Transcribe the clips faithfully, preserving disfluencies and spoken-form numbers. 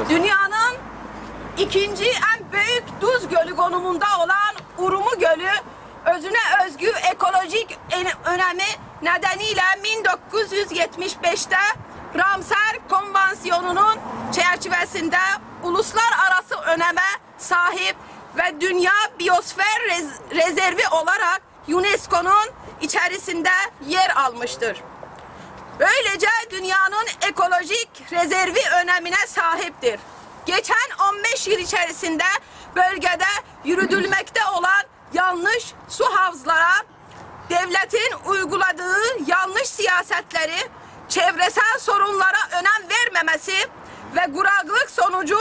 دونیانین ایکینجی ان بؤیوک دوز گؤلو قونوموندا اولان اورومو گؤلو اؤزونه اؤزگو اکولوژیک ان-، اؤنمی ندنیله مین دوققوز یوز یئتمیش بئشده رامسر کونوانسیونونون چرچیوه‌سینده اولوسلارآراسی اؤنمه صاحیب و دونیا بیوسفر رز-، رزروی اولاراق یونسکونون ایچریسینده یئر آلمیشدیر. بؤیله‌جه دونیانین اکولوژیک رزروی اؤنمینه صاحیبدیر. کئچن اون بئش ایل ایچریسینده بؤلگه‌ده یورودولمکده اولان یانلیش سو حوزلارا، دؤولتین اویغولادیغی یانلیش سیاستلری، چئوره‌سل سورونلارا اؤنم وئرمه‌مه‌سی و قوراقلیق سونوجو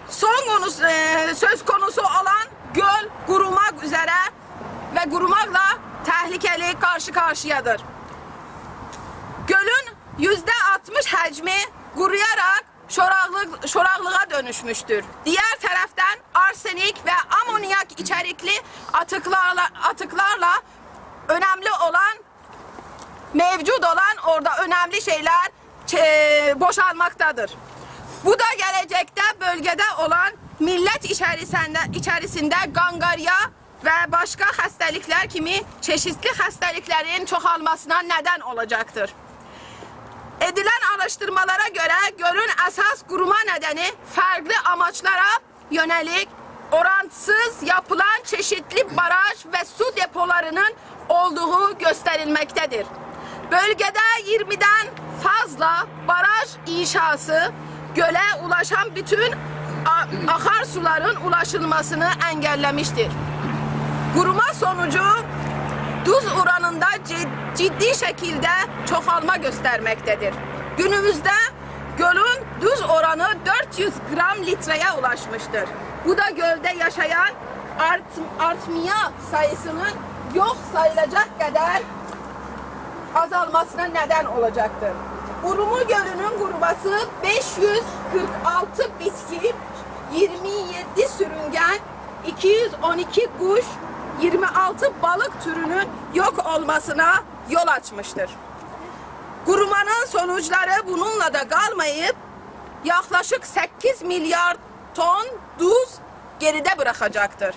سون قونوسو، ائ، سؤز قونوسو اولان گؤل قوروماق اوزره و قوروماقلا تهلکه‌لی قارشی-قارشییادیر. گؤلون یوزده آلتمیش حجمی قورویاراق شوراقلیق-، شوراقلیغا دؤنوشموشدور. دیگر طرفدن آرسنیک و آمونیاک ایچریکلی آتیقلارلا، آتیقلارلا اؤنملی اولان، موجود اولان اورادا اؤنملی شئیلر چئ-، بوشالماقدادیر. بو دا گله‌جکده بؤلگه‌ده اولان میللت ایچریسینده، ایچریسینده قانقاریا و باشقا خسته‌لیکلر کیمی چئشیتلی خسته‌لیکلرین چوخالماسینا ندن اولاجاقدیر. ائدیلن آراشدیرمالارا گؤره گؤلون اساس قوروما ندنی فرقلی آماجلارا یؤنه‌لیک اورانتیسیز یاپیلان چئشیتلی باراژ و سو دئپولارینین اولدوغو گؤستریلمکده‌دیر. بؤلگه‌ده اییرمیدن فاضلا باراژ انشاسی گؤله اولاشان بوتون آ-، آخارسولارین اولاشیلماسینی انگلله‌میشدیر. قوروما سونوجو دوز اورانیندا جد-، جدی شکیلده چوخالما گؤسترمکده‌دیر. گونوموزده گؤلون دوز اورانی دؤرد یوز قرام لیتره‌یه اولاشمیشدیر. بو دا گؤلده یاشایان آرت-، آرتمیا ساییسینین یوخ ساییلاجاق قدر آزالماسینا ندن اولاجاقدیر. اورومو گؤلونون قوروماسی بئش یوز قیرخ آلتی بیتکی، اییرمی یئددی سورونگن، ایکی یوز اون ایکی قوش، اییرمی آلتی بالیق تورونون یوخ اولماسینا یول آچمیشدیر. قورومانین سونوجلاری بونونلا دا قالماییب، یاخلاشیق سککیز میلیارد تون دوز گئریده بوراخاجاقدیر.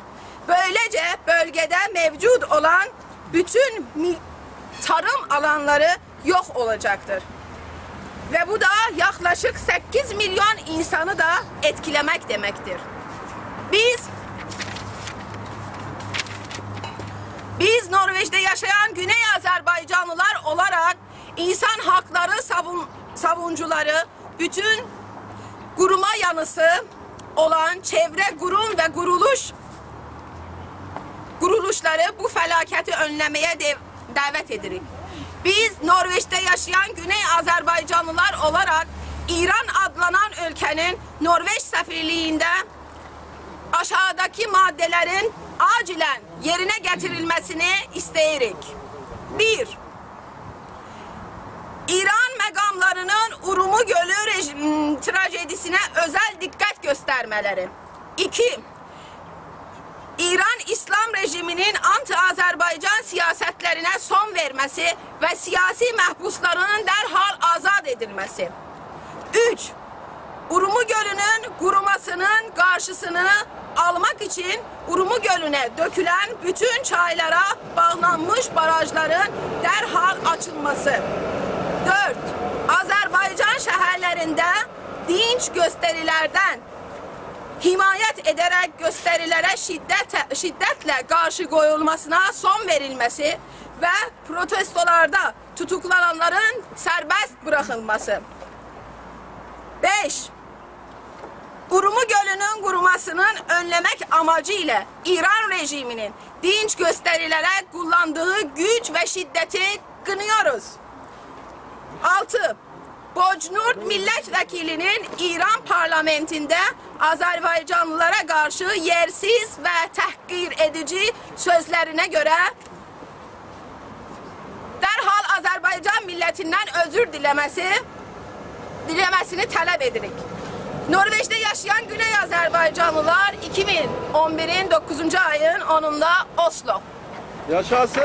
بؤیله‌جه، بؤلگه‌ده موجود اولان بوتون می-، تاریم آلانلاری یوخ اولاجاقدیر. و بو دا یاخلاشیق سککیز میلیون اینسانی دا ائتکیله‌مک دئمکدیر. بیز، بیز نوروئجده یاشایان گونئی آذربایجانلیلار اولاراق اینسان حاقلاری ساوون-، ساوونجولاری بوتون قوروما یانیسی اولان چئوره، قوروم و قورولوش، قورولوشلاری بو فلاکتی اؤنله‌مه‌یه دئ-، دعوت ائدیریک. بیز نوروئجده یاشایان گونئی آذربایجانلیلار اولاراق ایران آدلانان اؤلکه‌نین نوروئج سفیرلیگینده آشاغیداکی ماده‌لرین عاجلاً یئرینه گتیریلمه‌سینی ایسته‌ییریک. بیر، ایران مقاملارینین اورومو گؤلو رژ-، م، تراژدیسینه اؤزل دقت گؤسترمه‌لری. ایکی، ایران ایسلام رژیمینین آنتی-آذربایجان سیاستلرینه سون وئرمه‌سی و سیاسی محبوسلارین درحال آزاد ائدیلمه‌سی. اوچ، اورومو گؤلونون قوروماسینین قارشیسینی آلماق اوچون اورومو گؤلونه دؤکولن بوتون چایلارا باغلانمیش باراژلارین درحال آچیلماسی. دؤرد، آذربایجان شهرلرینده دینج گؤستریلردن حمایت ائده‌رک گؤستریلره شدت، شدتله قارشی قویولماسینا سون وئریلمه‌سی و پروتستولاردا توتوقلانانلارین سربست بوراخیلماسی. بئش، اورومو گؤلونون قوروماسینین اؤنله‌مک آماجی ایله ایران رژیمینین دینج گؤستریلره قوللاندیغی گوج و شدتی قیناییریق. آلتی، بوجنورد میللت وکیلی‌نین ایران پارلامئنتینده آذربایجانلی‌لارا قارشی یئرسیز و تحقیر ائدیجی سؤزلرینه گؤره درحال آذربایجان میللتیندن عذر دیله‌مه‌سی، دیله‌مه‌سینی طلب ائدیریک. نروژده یاشایان گونئی آذربایجانلی‌لار ایکی مین اون بیرین دوققوزونجو آیین اونوندا، اسلو. یاشاسین!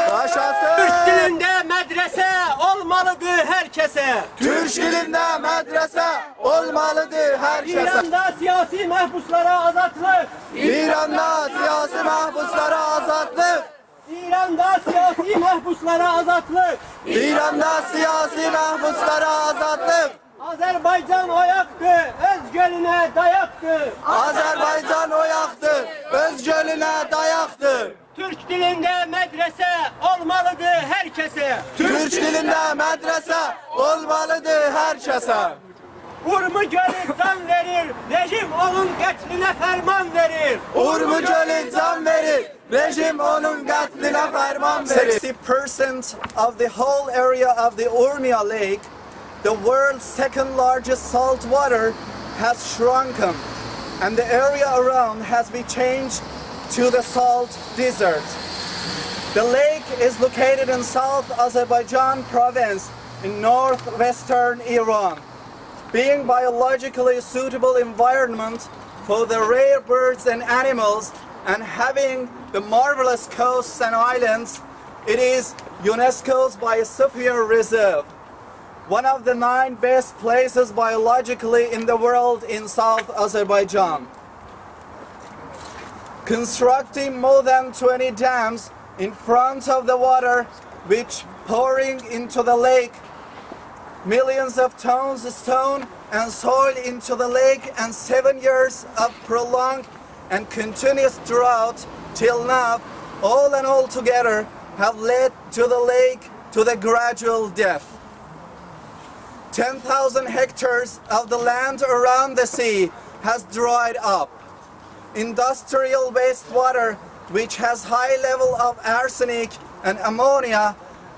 یاشاسین! تورک دیلینده مدرسه اولمالیدیر هر کسه. تورک دیلینده مدرسه اولمالیدیر هر کسه. ایراندا سیاسی محبوسلارا آزادلیق. ایراندا سیاسی محبوسلارا آزادلیق. ایراندا سیاسی محبوسلارا آزادلیق. ایراندا سیاسی محبوسلارا آزادلیق. آذربایجان اویاقدیر، اؤز گؤلونه دایاقدیر. آذربایجان اویاقدیر، اؤز گؤلونه دایاقدیر. تورک دیلینده مدرسه اولمالیدیر هر کسه. تورک دیلینده مدرسه اولمالیدیر هر کسه. اورمو گؤلو جان وئریر، رژیم اونون قتلینه فرمان وئریر. اورمو گؤلو جان وئریر، رژیم اونون قتلینه فرمان وئریر. Sixty percent of the whole area of the Urmia Lake, the world's second largest salt water, has shrunken, and the area around has been changed to the salt desert. The lake is located in South Azerbaijan province in northwestern Iran. Being biologically suitable environment for the rare birds and animals and having the marvelous coasts and islands, it is UNESCO's Biosphere Reserve, one of the nine best places biologically in the world in South Azerbaijan. Constructing more than twenty dams in front of the water, which pouring into the lake, millions of tons of stone and soil into the lake, and seven years of prolonged and continuous drought till now, all and all together have led to the lake to the gradual death. Ten thousand hectares of the land around the sea has dried up. Industrial wastewater, which has high level of arsenic and ammonia,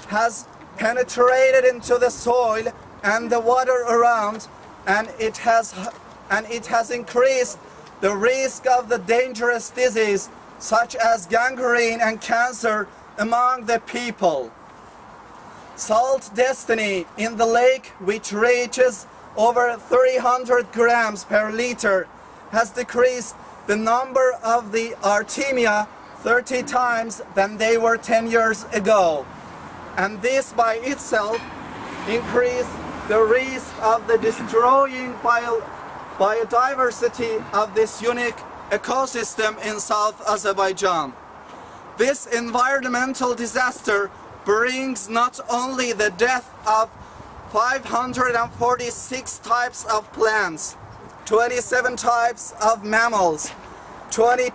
has penetrated into the soil and the water around, and it has, and it has increased the risk of the dangerous disease such as gangrene and cancer among the people. Salt density in the lake, which reaches over three hundred grams per liter, has decreased the number of the artemia thirty times than they were ten years ago. And this by itself increased the risk of the destroying bio-, biodiversity of this unique ecosystem in South Azerbaijan. This environmental disaster brings not only the death of five hundred forty-six types of plants, twenty-seven types of mammals, twenty,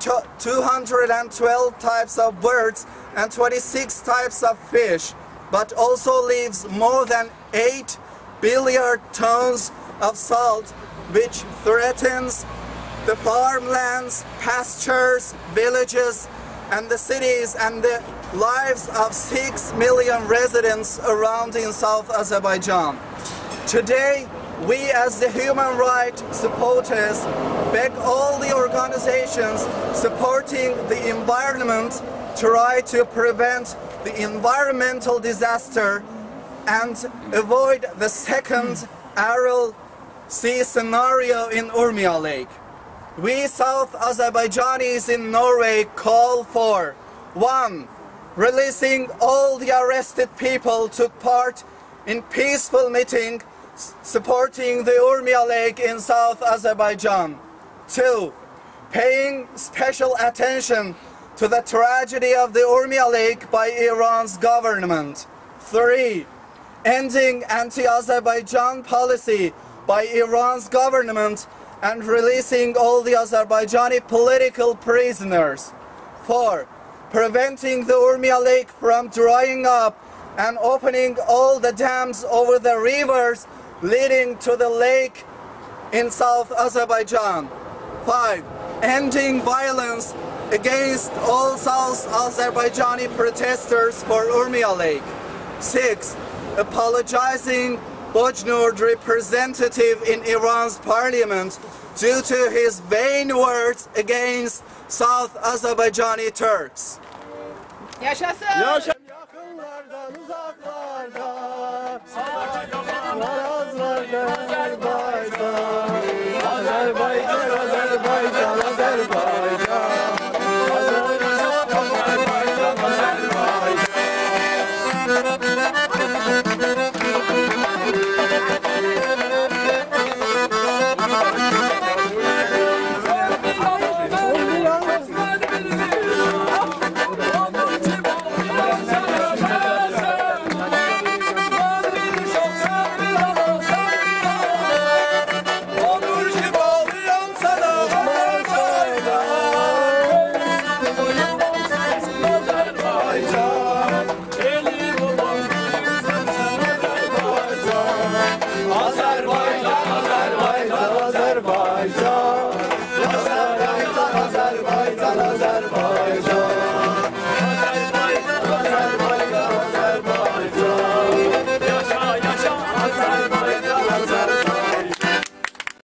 two hundred twelve types of birds, and twenty-six types of fish, but also leaves more than eight billion tons of salt, which threatens the farmlands, pastures, villages, and the cities, and the lives of six million residents around in South Azerbaijan. Today, we as the human rights supporters beg all the organizations supporting the environment try to prevent the environmental disaster and avoid the second Aral Sea scenario in Urmia Lake. We South Azerbaijanis in Norway call for: one, releasing all the arrested people took part in peaceful meeting s-, supporting the Urmia Lake in South Azerbaijan. Two, paying special attention to the tragedy of the Urmia Lake by Iran's government. Three, ending anti-Azerbaijan policy by Iran's government and releasing all the Azerbaijani political prisoners. Four, preventing the Urmia Lake from drying up and opening all the dams over the rivers leading to the lake in South Azerbaijan. Five, ending violence against all South Azerbaijani protesters for Urmia Lake. Six, apologizing Bojnurd representative in Iran's parliament due to his vain words against South Azerbaijani Turks. یاشاسین! یاشا! یاخینلاردا، اوزاقلاردا، آرازلاردا، آذربایجان، آذربایجان، آذربایجان، آذربایجان.